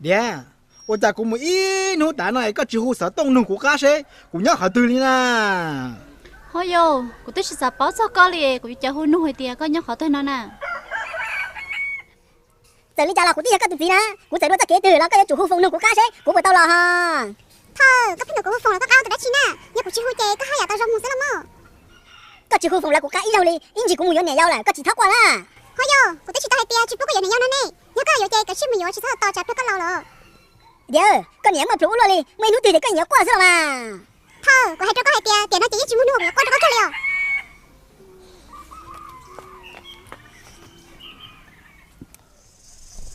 Tiag, ua cas kuv mus ib hnub tav no es koj tsis hu xov tooj nug kuv qab seb kuv nyob qhov twg li na? Ho yog, kuv twb tsis xav paub txog koj li, kuv yuav cas hu nug hais tias koj nyob qhov twg no na. Txawm li cas los kuv twb yog koj tus txiv na, kuv txawm dua txoj kev twg los koj yuav tsum hu foos nug kuv qab seb kuv puas tau los ho. Thaum koj pheej nug kuv hu foos los koj qab ua tus dab tsi na? Yog kuv tsis hu ces koj haj yam tau zoo mus xwb los mas. Koj tsis hu foos lawv kuv qab ib zaug li, ib ntsis kuv mus yuav niam yau lawm koj tsis txhob quaj na. Ho yog, kuv twb tsis tau hais tias tsis pub koj yuav niam yau no ne. Yog koj yuav ces kawm tsij mus yuav tsis txhob tos tsam pliag koj laus lawm. Tiag, koj niam muaj plhus ua luaj li, muaj ib hnub twg tias koj niam yuav quaj xwb los mas. Thaum kuv hais rau koj hais tias tiam no ces yeej tsis muaj hnub kuv yuav quaj rau koj kiag li os.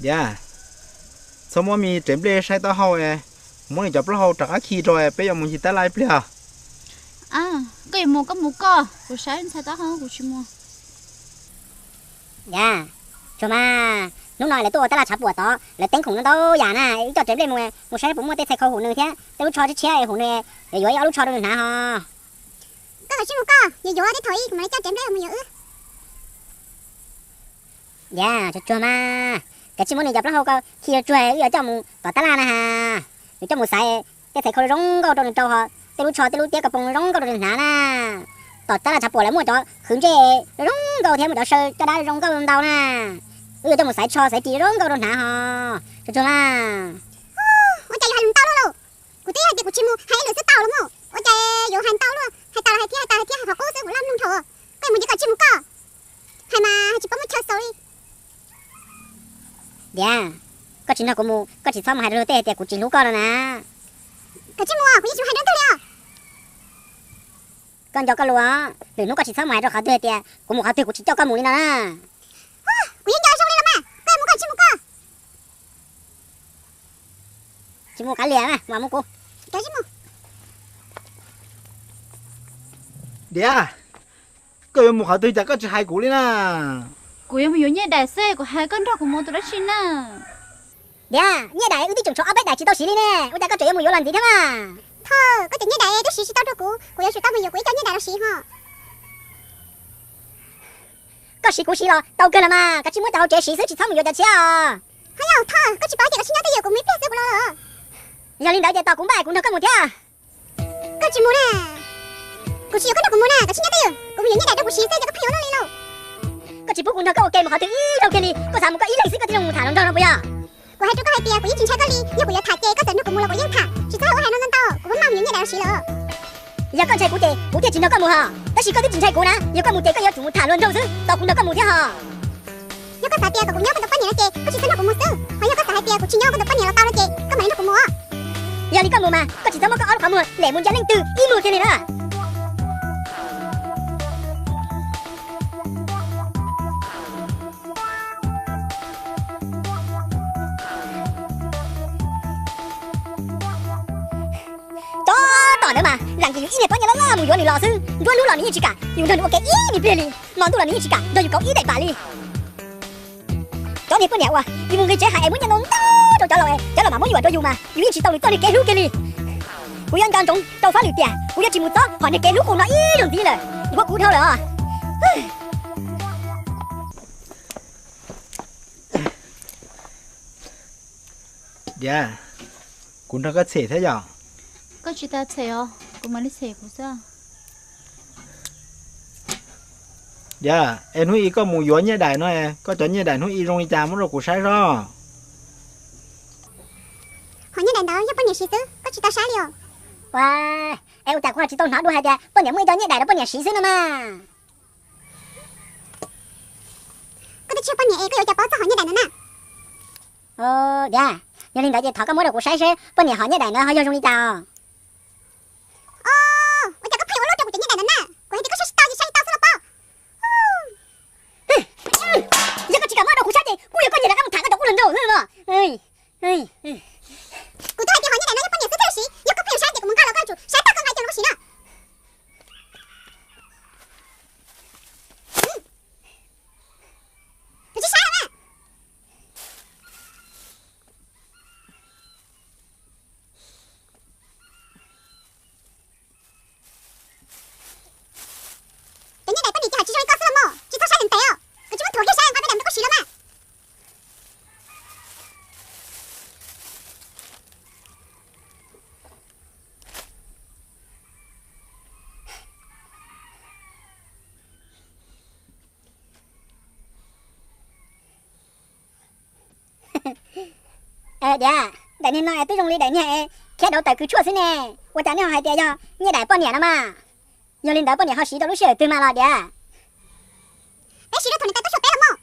Tiag, txhob muab me tsev nplej saib taub hau, muab nws cov plaub hau rov qab khi rau peb yuav mus ncig tab laj ib pliag. Koj yuav mus koj mus koj, kuv saib ntxhais taub hau kuv tsis mus. Tiag, tsuag mas, hnub no lawv tuaj ua tab laj tshav puam tod lawv teeb khoom ntau yam na, wb coj tsev nplej mus, mus saib puas muaj tej txhais khau hum nws thiab tej lub tsho tshiab tshiab hum nws, yuav yuav ib ob lub tsho rau nws hnav ho. Koj kav tsij mus koj, yuav yuav tej thaum ib kuv mam li coj tsev nplej mus yuav wb. Tiag, tsuag tsuag mas, kav tsij muab nws cov plaub hau ko khi tsuag tsuag wb yuav coj mus tom tab laj na has. Yuav coj mus xaiv tej txhais khau zoo nkauj rau nws rau ho, tej lub tsho tej lub tiab ko poo zoo nkauj rau nws hnav na. Tom tab laj tshav puam lawv muaj cov qhwv ntsej zoo nkauj thiab muaj cov saw caj dab zoo nkauj ntau na. Wb yuav coj mus xaiv tsho xaiv ris zoo nkauj rau hnav ho. Tsuag tsuag mas. Ua cas yuav hais lus ntau luaj lauj? Kuv twb hais tias kuv tsis mus, hais ib lwm xwb tau los mas. Ua cas yuav hais ntau luaj, hais tas los hais thiab, hais tas hais thiab, hais qhov qub xwb kuv laj mloog dhau. Koj yuav mus ces koj tsij mus koj. Hais mas hais tsis paub muab chaw xaus li. Tiag, koj tsis nrog kuv mus koj tsis txhob mus hais rau luag tej hais tias kuv tsis hlub koj no na. Koj tsij mus, kuv yeej tsis hais rau leej twg li os. Koj nco koj lus, lwm hnub koj tsis txhob mus hais rau qhov twg hais tias kuv mus qhov twg kuv tsis coj koj mus li no na. Kuv yeej nco zoo li los mas, koj mus koj tsij mus koj. Tsis mus kav liam mas mus kuv. Tiag, koj yuav mus qhov twg cas koj tsis hais kuv li na? Kuv yuav mus yuav nyiaj daim xwb, kuv hais koj nrog kuv mus ua tus dab tsi na? Tiag, nyiaj daim wb twb tseem tshuav ob peb daim tsis tau siv li ne, ua cas koj tseem yuav mus yuav los ntxiv thiab mas? Thaum koj cov nyiaj daim twb siv tsis tau rau kuv, kuv yuav tsum tau mus yuav kuv ib co nyiaj daim los siv ho. Koj siv kuv siv los tau kawg los mas, kav tsij muab cov hauv tsev siv xwb tsis txhob mus yuav cov tshiab os. Ho yog thaum koj tsis paub tias koj tsis nyob twj ywm kuv mus ib pliag xwb kuv los. Yog li ntawd ces tos kuv npaj kuv nrog koj mus thiab. Koj tsis mus na. Kuv tsis yuav koj nrog kuv mus na, koj tsis nyob twj ywm, kuv mus yuav nyiaj daim rau kuv siv xwb ces koj pheej yuav luaj li lauj. Koj tsis pub kuv nrog koj ua ke mus qhov twg ib zaug kiag li, koj xav mus koj ib leeg xwb koj thiaj zoo mus tham hluas nraug no puas yog? Kuv hais rau koj hais tias kuv yeej tsis ntshai koj li, yog kuv yuav tham ces koj txawm nrog kuv mus los kuv yeej tham, tsis txhob ua hais no ntau ntau, kuv pheej maj mus yuav nyiaj daim los siv lawm. Yog koj ntshai kuv ces kuv thiaj tsis nrog koj mus hos, tab sis koj twb tsis ntshai kuv na, yog koj mus ces koj yuav tsum mus tham hluas nraug xwb, tos kuv nrog koj mus thiab hos. Yog koj xav tias kom kuv nyob koj tus poj niam no ces koj tsis txhob nrog kuv mus xwb, ho yog koj xav hais tias kuv tsis nyob koj tus poj niam los tau no ces koj mam li nrog kuv mus os. Yog li koj mus mas koj tsis txhob muab koj ob lub qhov muag lem mus ncig leej twg ib muag kiag li na. Tsov tom ntawd mas, lam ces yus ib niag poj niam loj loj mus yuav nws los xwb, nruab hnub los nws yeej tsis kam yus nrog nws ua ke ib niag pliag li, hmo ntuj los nws yeej tsis kam nrog yus kauv ib daim pam li. Cov niag poj niam uas yus mus nqis tsev hais es muab nyiaj ntau ntau rau cov laus, cov laus mam muab yuam rau yus mas yus yeej tsis tau nws txoj niag kev hlub kiag li. Kuv yuav nco ntsoov rau fab lwm tiam kuv yuav tsis mus txob hom niag kev hlub qus no ib zaug ntxiv lawm, nws quab kuv dhau lawm os. Tiag, kuv nrog koj txhem thiab yom? Koj tsis tas txhem os, kuv mam li txhem kuv xwb. Tiag, es hnub ib koj mus yuav nyiaj daim no, koj cov nyiaj daim hnub ib zoo li cas muab rau kuv saib sob. Hom nyiaj daim ntawd yog poj niam siv xwb, koj tsis tau saib li os. Ua, es ua cas kuv ho tsis tau hnov dua hais tias poj niam muaj ib co nyiaj daim rau poj niam siv xwb no mas. Koj twb tsis yog poj niam es koj yuav ua cas paub txog hom nyiaj daim ntawd na? Tiag, yog li ntawd ces thov koj muab rau kuv saib seb poj niam hom nyiaj daim ntawd ho yog zoo li cas os. Ua cas koj pheej ua lub rau kuv cov nyiaj daim ntawd na? Kuv hais tias koj saib tsis tau ces saib tsis tau xwb los paub. Yog koj tsis kam muab rau kuv saib ces kuj yog koj nyiag rov qab mus tham koj cov qub hluas nraug xwb os. Kuv twb hais tias hom nyiaj daim no yog poj niam xwb thiaj li siv, yog koj pheej yuav saib ces kuv mus nqa los koj yuav tsum saib tag koj nqa coj los koj siv na. Kuv tsis saib lawm na. Cov nyiaj daim poj niam ces hais tsis zoo li koj xwb los mas, tsis txhob saib ntev ntev os, koj tsis muab thuav kiag saib nqa peb daim ntawd koj siv los mas. Diav, daim niag no twb zoo li daim niag khiab dauv tawm kwv tshuaj xwb ne. Ua cas nej ho hais tias yog nyiaj daim poj niam no mas? Yog li ntawd poj niam ho siv rau lub sij hawm twg mas los Diav? Peb siv rau thaum niam tais tuaj xyuas peb los mas.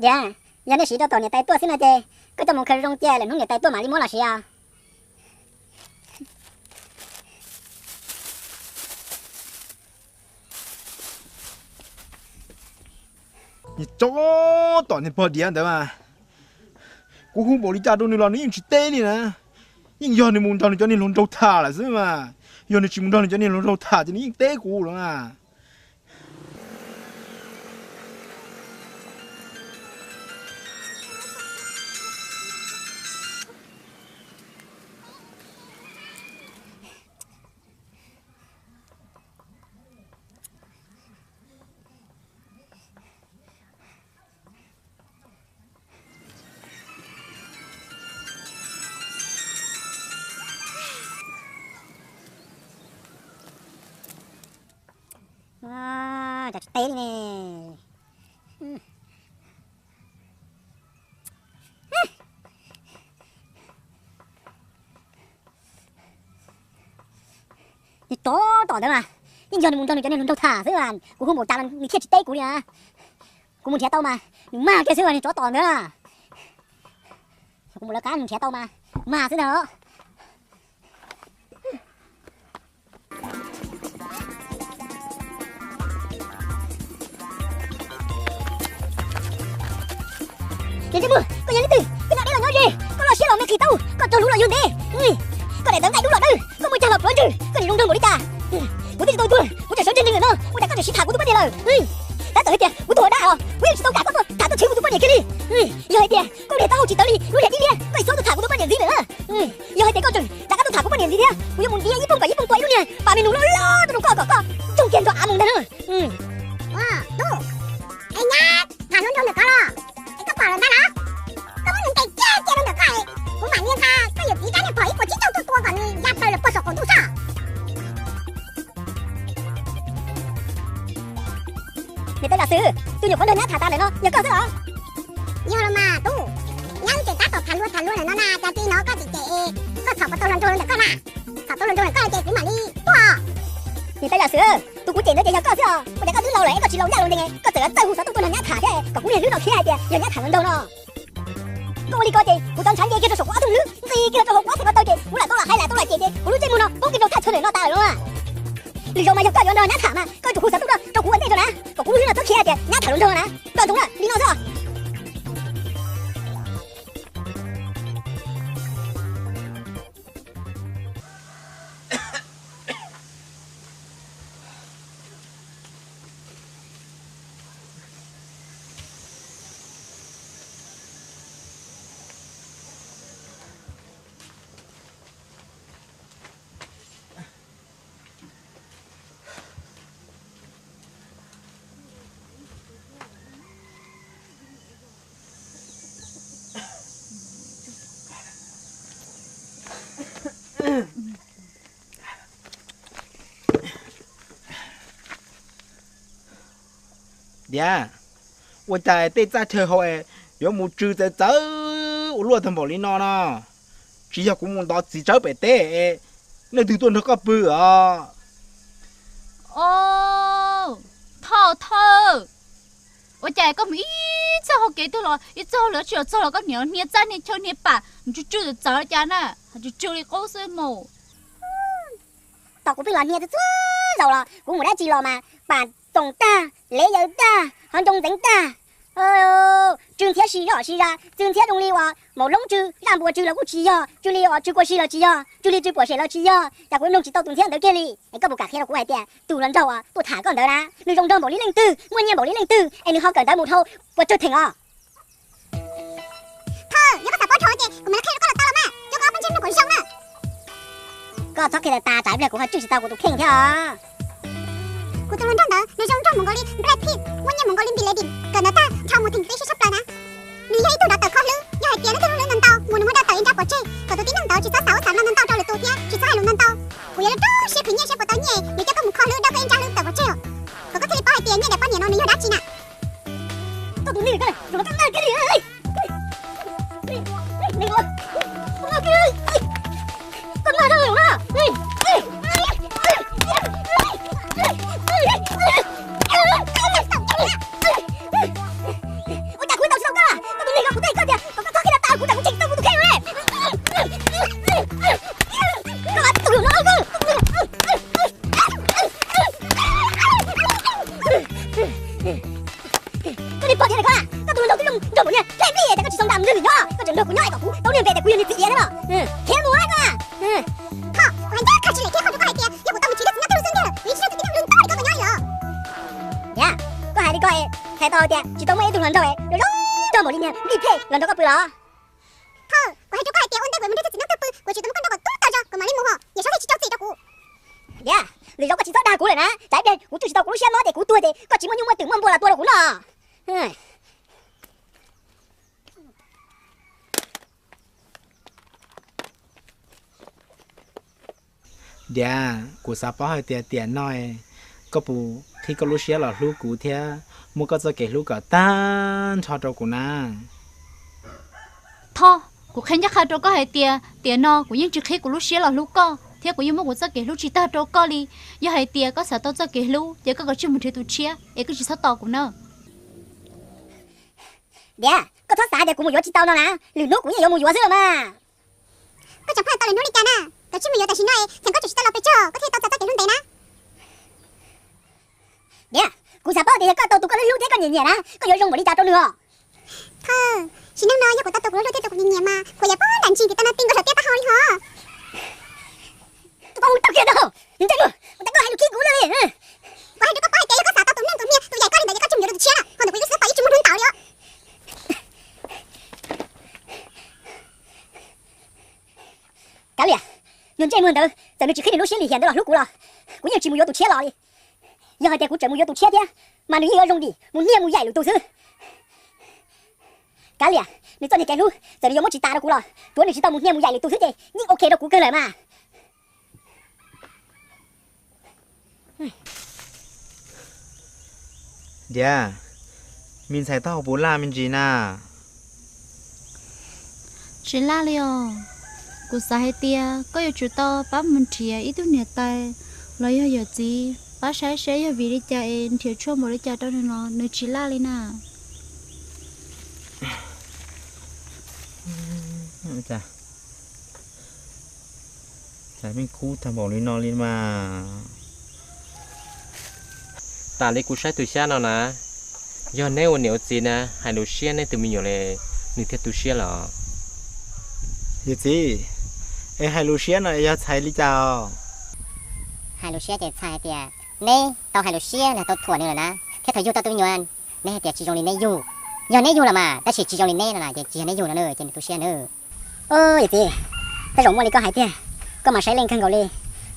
Diav, yog nej siv rau thaum niam tais tuaj xwb no ces koj coj mus khaws zoo cia lwm hnub niam tais tuaj mam li muab los siv os. Niag tsov tom niag pog Diav ntawd mas, kuv hu npaum li cas rau nws los nws yeej tsis teb li na. Yeej yog nws mus nrog nws cov niag hluas nraug tham lawm xwb mas. Yog nws tsis mus nrog nws cov niag hluas nraug tham ces nws yeej teb kuv lawm na. Cov tsis teb li ne. Niag tsov tom ntawd mas, yeej yog nws mus nrog nws cov niag hluas nraug tham xwb mas kuv hu npaum cas los nws thiaj tsis teb kuv li na. Kuv mus nrhiav tau mas nws mag kiag xwb mas niag tsov tom ntawd. Kuv mus lawv qab mus nrhiav tau mas mag xwb ntag. Niam ntsej muag, koj yog leej twg? Koj nyob deb los nyob ze, koj loj siab los me qhis taub, koj rog luv los yug ntev. Koj daim tawv nqaij dub los dawb, koj muaj cag los pluav ntswg, koj nim zoo nraug npaum li cas? Kuv twb tsis tau tuag, kuv tseem sawv ntseg ntseg ntawm no, ua cas koj tseem siv tham kuv tus poj niam lawm? Tab tom hais tias kuv tuag dab los kuv yeej tsis tau kam koj tuaj tham tuaj tshwv kuv tus poj niam kiag li. Yog hais tias koj niag taub hau tsis tawv li lub niag dib liab, koj tsis txhob tuaj tham kuv tus poj niam ntxiv lawm. Yog hais tias koj tseem rov qab tuaj tham kuv poj niam ntxiv thiab, kuv yuav mus ntiav ib poog kom ib poog tua ib lub niag pas me nus loj loj tuaj rau koj kom koj ntsoog kiag nrog av mus ntag na. Tub, es nyab tham hluas nraug ntawm koj los? Es koj pom lawm ntag los? Koj muab nws ntes kiag cia rau ntawm koj es kuv mam li nqa koj yawm txiv rab niag phom ib puas tsib caug tuaj tua kom nws ya plaws lawm puag saum qaum ntuj soj. Niam tais Yam Xwm, tus nyuam qhuav nrog nyab tham tas ntawm no yog koj xwb los? Yog los mas tub, nyab wb tseem tab tom tham hluas tham hluas ntawm no na, cas tsis hnov koj tseem cem, koj txhom puas tau hluas nraug ntawm koj na? Txhom tau hluas nraug ntawm koj ces kuv mam li tuaj. Niam tais Yam Xwm, tus kuv cem ntawd ces yog koj xwb os, ua cas koj twb laus lawm es koj tsis laus ncaj rau ntev, koj txawm txawj hu xov tooj tuaj nrog nyab tham thiab kom kuv niag hlwb no khiav hais tias yog nyab tham hluas nraug no. Koj ua li ko ces kuv cov ntshav nce kiag rau saum kuv ob tug hlwb, nqis kiag rau hauv kuv ob tug ko taw ces kuv lam tau lam hais lam tau lam cem ces kuv lub ntsej muag no poob kiag rau thaj chaw ntawm no tas lawm no. Lwm zaus mas yog koj yuav nrog nyab tham mas koj yuav tsum hu xov tooj rau kuv ua ntej rau na, kom kuv lub hlwb no txhob khiav hais tias nyab tham hluas nraug na. Koj ntsoov na, li no xwb os. Diav, ua cas tej txaj chaw hauv es yuav mus tsw txawv txawv ua luaj tag npaum li no no? Tsis yog kuv mus ntov txiv tsawb pem teb, leej twg tuaj nrog koj pw os? Au, thoj thawj, ua cas koj mus ib txoj hauv kev twg los ib txoj hauv lawv tsis los txog los koj niam hnia txaj hnia chaw hnia pam tsw tsw txawv txawv cas na, tsw tsw li qub xwb mus. Tos kuv pheej los hnia txhua txhua zaus los kuv mus dab tsi los mas pam txoom tag, lev yaws tag, hov ncoo ntxeev tag, tsw ntxhiab si zoj si za, tsw ntxhiab zoo li uas maum loob tsw, zaj npua tsw los kuj tsis yog, tsw li uas tsw kua si los tsis yog, tsw li tsw puam sem los tsis yog, cas kuv mloog tsis tau tus ntxhiab ntawd kiag li. Es koj puas kam qhia rau kuv hais tias tus hluas nraug uas tuaj tham koj ntawd na, nws zoo nraug npaum li leej twg, muaj nyiaj npaum li leej twg, es nws ho kawm ntawv mus dhau puas tsawg theem os? Thawj, yog koj xav paub dhau ces kuv mam li qhia rau koj los tau los mas, coj koj ob peb ntsej muag kom zoo na. Koj txhob qhia tas tas tsam ib pliag kuv ho tswj tsis tau kuv tus kheej thiab os. Kuv tus hluas nraug ntawd nws zoo nraug mus nkaus li Brad Pitt, muaj nyiaj mus nkaus li Bin Laden, kawm ntawv tag nrho mus theem teb siab tshaj plaws na. Nws yog ib tug dav tawm kho hlwb, yog hais tias leej twg hlub hlwb ntau ntau mus nws muaj dav tawm ib nrab pov tseg, kom tus tib neeg ntawd tsis txhob xav ua xav mloog ntau rau lwm tus thiab tsis txhob hais lus ntau ntau. Kuv yuav lawv rau siab khwv nyiaj siab puas tau nyiaj, nws coj koj mus kho hlwb dawb koj ib nrab hlwb tawm pov tseg os. Kom koj thiaj li paub hais tias nyiaj daim poj niam no nws yog dab tsi na. Hais tau tias tsis tau muaj ib tug hluas nraug zoo nraug npaum li niag Vij Phej los nrog koj pw los? Thov, kuv hais rau koj hais tias ua ntej kuv mus nrog txiv neej tuaj pw kuv tsis tau muaj koj nrog kom tub tau tso, kuv mam li mus hos, yog saib tsis tau txim rau kuv. Diam, lwm zaus koj tsis txhob dag kuv lawm na, tsam ib pliag kuv tsuj tsis tau kuv lub siab mob ces kuv tuag ces koj tsis muaj nyuj muaj twm muaj npua los tua rau kuv no. Diam, kuv xav paub hais tias tiam no koj puas qhib koj lub siab los hlub kuv thiab muab koj txoj kev hlub kom tag nrho rau kuv na? Thov, kuv qhia ncaj qha rau koj hais tias tiam no kuv yeej tsis qhib kuv lub siab los hlub koj thiab kuv yeej muab kuv txoj kev hlub tsis tag rau koj li. Yog hais tias koj xav tau txoj kev hlub ces koj kav tsij mus nrhiav tus tshiab es koj tsis txhob tos kuv na. Diam, koj txhob xav tias kuv mus yuav tsis tau no na, lwm hnub kuv yeej yuav mus yuav xwb los mas. Koj tseem pheej tau lwm hnub li cas na? Kav tsij mus yuav tam sim no es tseem koj tseem tsis tau los pes tsawg koj thiaj tau txais txoj kev hlub ntev na. Diam, kuv xav paub tias yog koj tau tus koj hlub hlub thiab koj nyiam nyiam na, koj yuav zoo npaum li cas rau nws os? Thov, sim neej no yog kuv tau tus kuv hlub hlub thiab tus kuv nyiam nyiam mas kuv yuav pab nram ntsis tim tau no ti nkaus saum tiaj taub hau li hos. Koj hu tau kiag tau, ntsej muag, kuv tas koj hais lus khib kuv luaj li. Kuv hais rau koj paub hais tias yog koj xav tau tus neeg tus hnia tus yaim koj li ntawd ces koj tsis mus yuav tus tshiab na, ho ntawm kuv ib lub xwb tau ib tsis muaj hnub ntawd li os. Kav liam, yog ntsej muag ntawd txawm nws tsis qhib nws lub siab lim hiam ntawd los hlub kuv los kuv yeej tsis mus yuav tus tshiab los li. Yog hais tias kuv tseem mus yuav tus tshiab thiab mas nws yeej yuav zoo dim mus hnia mus yaim lwm tus xwb. Kav liam, nws txoj niag kev hlub txawm nws yuav muab tsis tas rau kuv los tsuav nws tsis tau mus hnia mus yaim lwm tus xwb ces yeej ok rau kuv kawg lawm mas. Diam, me ntxhais taub hau puas laj me ntsis na? Tsis laj li os. Kuv xav hais tias koj yuav tsum tau pab mus nrhiav ib tug niam tais los yog yawm txiv pab saib seb yog vim li cas es nrhiav tshuaj npaum li cas rau nws no, nws tsis laj li na. Cas, cas me kub tag npaum li no li mas. Tas li kuv saib tus xyab no na, yog neb ua niam ua txiv na hais lus siab neb tus me nyuam li nws thiaj tu siab los. Yawm txiv, es hais lus siab no yog txhais li cas os? Hais lus siab ces txhais hais tias neb tau hais lus siab los tau thuam nws lawm na, thiab thaum yug tau tus me nyuam neb hais tias tsis zoo li neb yug. Yog neb yug los mas, tab sis tsis zoo li neb no ces tsis yog neb yug no ces nws tu siab nawb. Yawm txiv, tej zaum muaj li koj hais tiag, koj mas saib leej kawg nkaus li.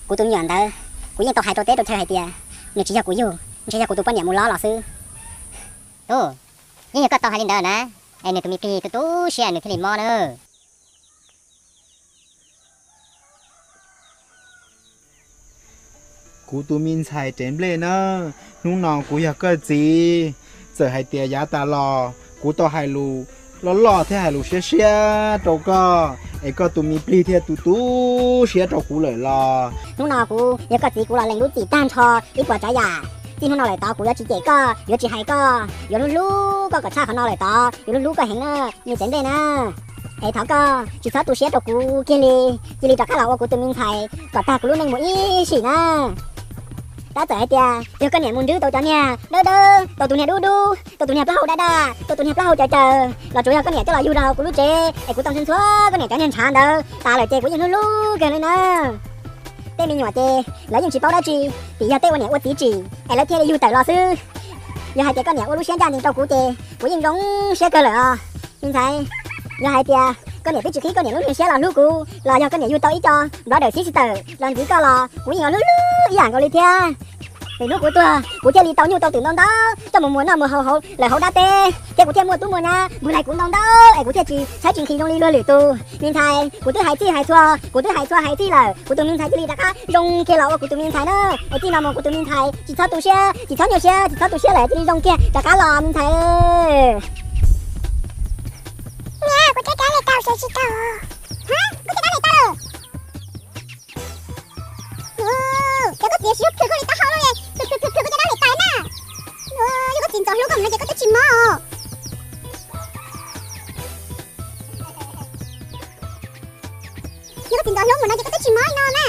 Kuv tus me nyuam ntawd, kuv yeej tau hais rau teb rau chaw hais tias nws tsis yog kuv yug, ntshe yog kuv tus poj niam mus lob los xwb. Tub, yeej yog koj tau hais li ntawd na, es nws tus me plig tu tu siab nws thiaj li mob na. Kuv tus me ntxhais Tsev Nplej na, hnub no kuv yog koj txiv, txawm hais tias yav tas los kuv tau hais lus loj loj thiab hais lus siab siab rau koj, es koj tus me plig thiaj tu tu siab rau kuv lawm los. Hnub no kuv yog koj txiv kuv los lees lub txim tag nrho ib puas tsav yam. Txij hnub no lawm tod kuv yuav tsis cem koj, yuav tsis hais koj, yuav hlub hlub koj kom tshaj qhov no lawm tod, yuav hlub hlub koj heev na, me Tsev Nplej na. Es thov koj tsis txhob tu siab rau kuv kiag li, cia li rov qab los ua kuv tus me ntxhais kom tag kuv lub neej mus ib sim na. Tab txawm hais tias yog koj niam mus nrwb tau cov niag dawb dawb, tau tus niag dub dub, tau tus niag plaub hau daj daj, tau tus niag plaub hau caws caws los tsuav yog koj niam coj los yug rau kuv lub tsev es kuv tau ntxhua ntxhua koj niam cov niag ntshav ntawd tas lawm ces kuv yeej hlub hlub kawg li na. Tej me nyuam ces lawv yeej tsis paub dab tsi, vim yog tej ua niam ua txiv tsim es lawv thiaj li yug tawm los xwb. Yog hais tias koj niam ua lub siab ncaj ncees rau kuv ces kuv yeej zoo siab kawg lawm os me ntxhais. Yog hais tias koj niam twb tsis qhib koj niam lub niag siab los hlub kuv los yog koj niam yug tau ib co nplob dawm xib xis tawm los ntxiv koj los kuv yeej yuav hlub hlub ib yam nkaus li thiab. Lwm hnub kuv tuag kuv thiaj li tau nyuj tau twm ntau ntau coj mus muas noj muas haus hauv lawm hauv dab teb thiab kuv thiaj muaj tub muaj nyab npug laig kuv ntau ntau es kuv thiaj tsis tshaib tsis nqhis zoo li luag lwm tus. Me ntxhais, kuv twb hais txhij hais txhua, kuv twb hais txhua hais txhij lawm, kuv tus me ntxhais cia li rov qab zoo kiag los ua kuv tus me ntxhais na. Es txij no mus kuv tus me ntxhais tsis txhob tu siab, tsis txhob nyuaj siab, tsis txhob tu siab lawm, cia li zoo kiag rov qab los me ntxhais. Niam, kuv thiab Kab Lis tau sawv tsis tau. Ha, koj thiab Kab Lis tau lawm. Cov koj txiv siab plhws koj li taub hau li, plhws plhws plhws koj cov dab li tas na. Yog koj txiv ntxov hlub koj mus no ces koj twb tsis mob. Yog koj txiv ntxov hlub mus no ces koj twb tsis mob li no na.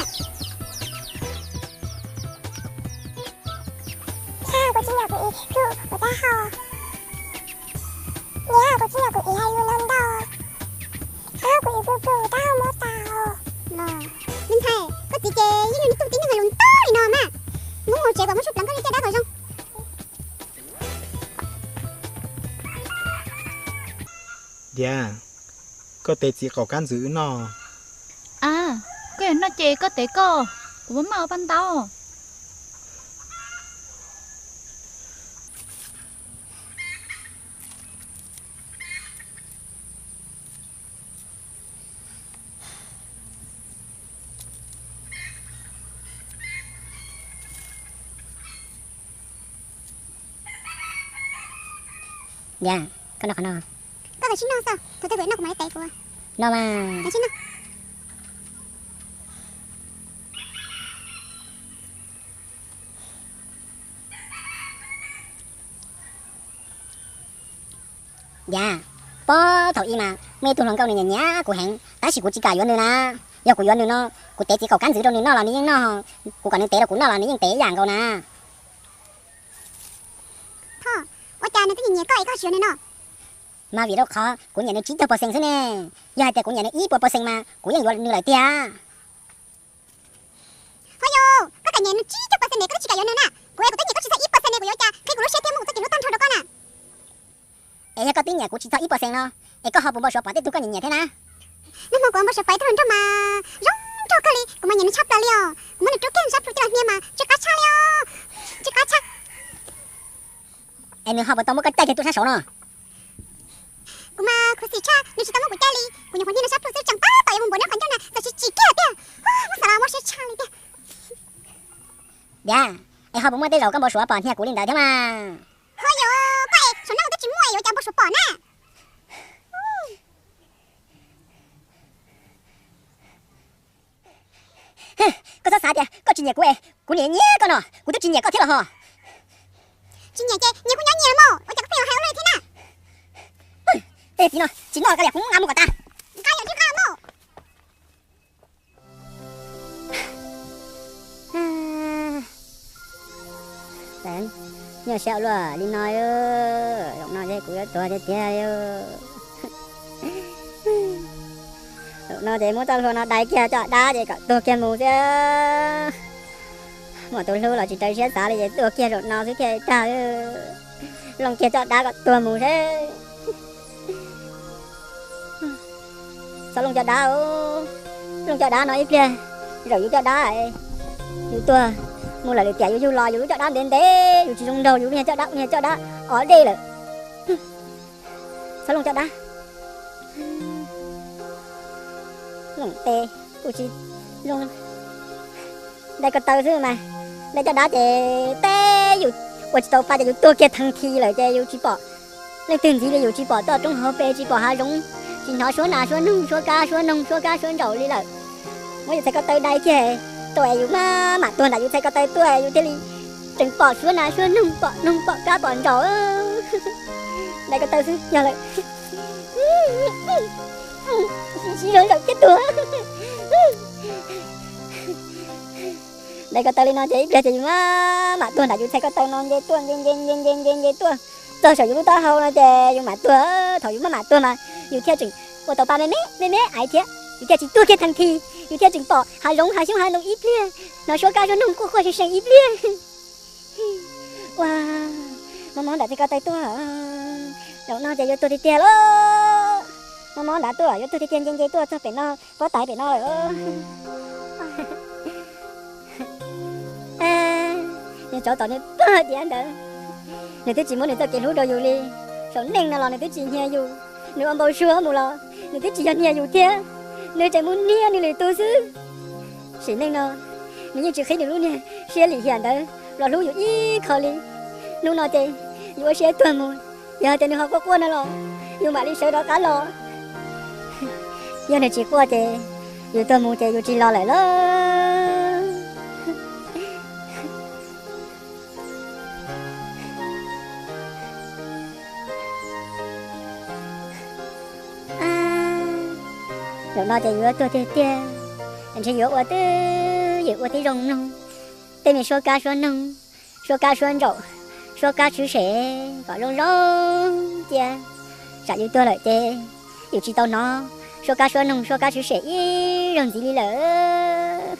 Niam, kuv tsis nyam kuv txiv plhws kuv taub hau. Niam, kuv tsis nyam kuv txiv hais lus ntau ntau. Kuv txiv plhws plhws kuv taub hau mob tas. Me ntxhais, koj txiv ces yeej yog ib tug tib neeg hais lus ntau li no mas. Mus mus tsev kom muab suab pleev koj li tej dab kom zoo. Tiav, koj tev txiv qaum kab ntxwv wb noj. A, koj yuav noj ces koj tev koj, kuv muab maj ua paj ntaub. Tiav, koj noj qhov no. Koj kav tsij noj xwb, thaum twg kuv noj kuv mam li tev kuv. No mas. Kav tsij noj. Tiav, pob thaum ub mas muaj ib tug hluas nkauj nws nyiam nyiam kuv heev tab sis kuv tsis kam yuav nws na. Yog kuv yuav nws no, kuv tev txiv qaum kab ntxwv rau nws noj los nws yeej noj, kuv kom nws tev rau kuv noj los nws yeej tev ib yam nkaus na. Thoj, ua cas nws twb nyiam nyiam koj es koj tsis yuav nws no? Mas vim rau qhov kuv nyiam nws tsib caug pawj xees xwb ne. Yog hais tias kuv nyiam nws ib puas pawj xees mas kuv yeej yuav nws lawm tiag. Ho yog koj kam nyiam nws tsib caug pawj xees ne, koj twb tsis kam yuav nws na. Kuv es kuv twb nyiam koj tsis txog ib pawj xees ne, kuv yuav ua cas qhib kuv lub siab thiab muab kuv txoj kev hlub tag nrho rau koj na. Es yog koj twb nyiam kuv tsis txog ib pawj xees no, es koj ho puas npau suav pom tej tug koj nyiam nyiam thiab na? Nag hmo kuv npau suav pom ib tug hluas nraug mas zoo nraug kawg li, kuv mas nyiam nws tshaj plaws li os. Kuv muab nws rub kiag sab plhu coj los hnia mas tsw qab tshaj li os. Tsw qab tshaj. Es nws ho puas tau muab koj caij kiag tuaj sab saud no? Kuv mas khuv xim tshaj, nws tsis tau muab kuv caij li. Kuv nyuam qhuav hnia nws sab plhu xwb tseem tab tom yuav mus npuav nws qhov ncauj na, txawm tsis tsim kiag tiag. Muab xav los muab siab tshaj li tiag. Tiav, es ho puas muaj tej zaum koj npau suav pom hnia kuv li ntawd thiab mas? Ho yog koj es saum no twb tsis muaj es yuav cas npau suav pom na. Koj txhob xav tias koj tsis nyiam kuv es kuv niam nyiam koj no, kuv twb tsis nyiam koj thiab los ho. Tsis nyiam ces nyias kuj nyob nyias los mas, ua cas koj pheej los hais ua luaj thiab na? Tej txiv no tsis noj li, kuv nqa mus kom tas. Nqa yam li nqa mas. Nyuaj siab ua luaj li no, zaum no ces kuv yuav tuag tiag tiag li. Zaum no ces muab txoj hlua no dai kiag coj dab ces kom tuag kiag mus xwb. Muaj tus hlub los tsis raws siab xav li ces tuag kiag zaum no xwb thiaj tag. Looj kiag coj dab kom tuag mus seb. Txhob looj coj dab, looj coj dab no ib pliag, zaum yus coj dab, yus tuag mus lawm lwm tiam yus yug los yus lub coj dab ntev ntev, yus tsis zoo nraug, yus niag coj dab, niag coj dab o dej lawm. Txhob looj coj dab. Looj tes kuj tsis zoo, dai ko taw xwb mas. Dai coj dab ces teb yus ua tsis tau pa ces yus tuag kiag thee thi lawm ces yus tsis pom leej twg ntxiv li, yus tsis pom toj roob hauv pes, tsis pom hav zoov, tsis hnov suab nas suab noog, suab kab suab noog, suab kab suab ntsaum li lawm. Muab yus txhais ko taw dai kiag, tau es yus maj mam tuag ntawm yus txhais ko taw tuaj yus thiaj li tseem pom suab nas suab noog, pom noog pom kab pom ntsaum. Dai ko taw xwb yog lawm. Siv zog zaum thiab tuag. Dai ko taw li no ces ib pliag ces yus maj mam tuag ntawm yus txhais ko taw no nce tuaj nce nce nce nce nce nce tuaj txog saum yus lub taub hau no ces yus mam tuag. Thaum yus maj mam tuag mas yus thiaj tseem ua tau pa me me me me aiv thiab, yus thiaj tsis tuag kiag thee thi, yus thiaj tseem pom hav zoov hav xyoob hav ntoo ib pliag, hnov suab kab suab noog quaj quaj seev seev ib pliag. Ua, mob mob ntawm txhais ko taw tuaj, zaum no ces yuav tuag tiag tiag lauj. Mob mob ntawd tuaj yuav tuag tiag tiag, nce nce tuaj txog pem no, pob taiv pem no lawm. Nws tsov tom nws pog tiav ntawd, nws twb tsis muab nws txoj kev hlub rau yus li. Saum neej no los nws twb tsis hnia yus, nws ua npau suav mus los nws twb tsis yog hnia yus thiab, nws tseem mus hnia nws lwm tus xwb. Sim neej no nws yeej tsis qhib nws lub niag siab lim hiam ntawd los hlub yus ib qho li. Hnub no ces yus ua siab tuag mus, yog tias nws ho quaj quaj no los yus mam li sawv rov qab los. Yog nws tsis quaj ces yus tuag mus ces yus tsis los lawm lauj. Zaum no ces yuav tuag tiag tiag, ntshe yuav ua twb ywm ua tib zoo mloog tej me suab kab suab noog, suab kab suab ntsaum, suab kab tshwm sem kom zoo zoo cia. Tsam yus tuag lawm ces yus tsis tau hnov suab kab suab noog suab kab tshwm sem ib zaug ntxiv li lawm.